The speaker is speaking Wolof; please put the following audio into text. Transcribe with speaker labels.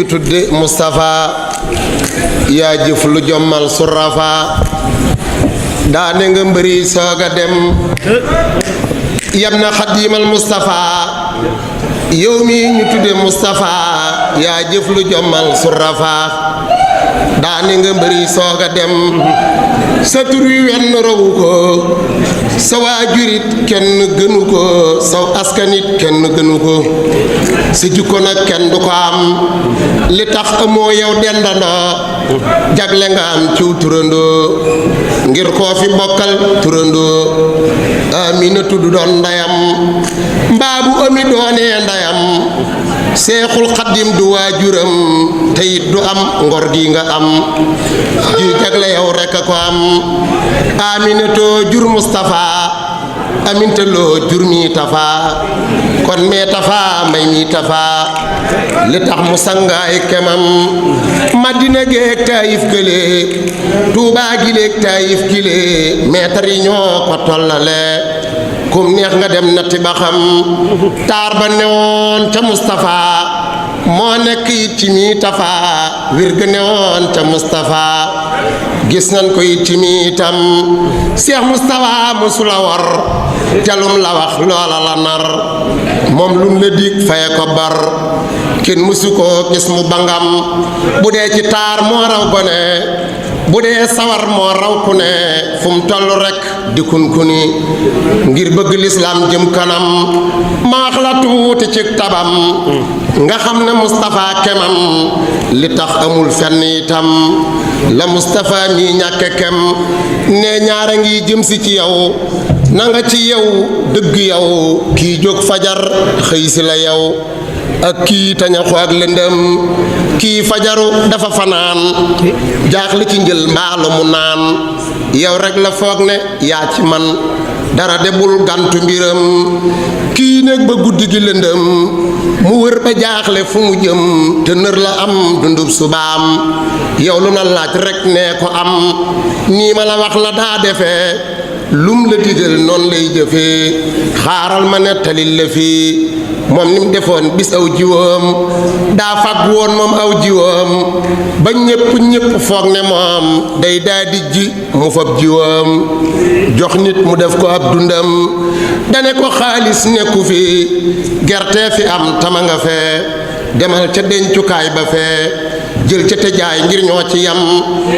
Speaker 1: ñu tudde Moustapha yaa jëf lu jommal surafa daane nga mbëri sooga dem yam na xadiimal Moustapha yow mi ñu tudde Moustapha yaa jëf lu jommal surafa daane nga mbëri sooga dem sa tur wi wenn rawu ko sa waajurit kenn gënu ko saw askanit kenn gënu ko sa jikko nag kenn du ko am li tax amoo yow dendandoo jagle nga am ciw turandoo ngir koo fi bokkal turandoo Amina tudd doon ndayam mbaa bu ami doonee ndayam Seexul Xaddim du waajuram teyit du am ngor gi nga am ji jagle yow rekk a ko am Aminatoo jur Moustapha amintaloo jur mi Tafa kon mee Tafa may mi Tafa li tax mu sangaay kemam Madina géeg Taayif gële Tuubaa gi léeg Taayif gile meetar yi ñoo ko tollale kum neex nga dem natti ba xam taar ba newoon ca Moustapha moo nekk it ci mi Tafa wir ga newoon ca Moustapha gis nañ ko it ci mi itam Cheikh Moustapha mosula war telum la wax loola la nar moom lum la dig faye ko bar kenn mosu ko gis mu bangam bu dee ci taar moo raw gone bu dee sawar moo raw ku ne fu mu toll rekk di kunkuni ngir bëgg lislaam jëm kanam ma wax la tuuti ci tabam nga xam ne Moustapha kemam li tax amul fenn itam la Moustapha mi ñàkke kem ne ñaara ngi jëm si ci yow na nga ci yow dëgg yow kii jóg fajar xëy si la yow ak kii tañaxu ak lëndëm kii fajaru dafa fanaan jaaxle ci njël mbaalu mu naan yow rek la foog ne yaa ci man dara debul gantu mbiram kii nekk ba guddi gi lëndëm mu wër ba jaaxle fu mu jëm te nër la am dundub subaam yow lu na laaj rek nee ko am nii ma la wax la daa defee lum la digal noonu lay jëfee xaaral ma nettalil la fii moom ni mu defoon bis aw jiwam daa fag woon moom aw jiwam ba ñépp foog ne moom day daa di ji mu fab jiwam jox nit mu def ko ab dundam dane ko xaalis nekku fi gerte fi am tama nga fee demal ca dencukaay ba fee jël ca te jaay ngir ñoo ci yam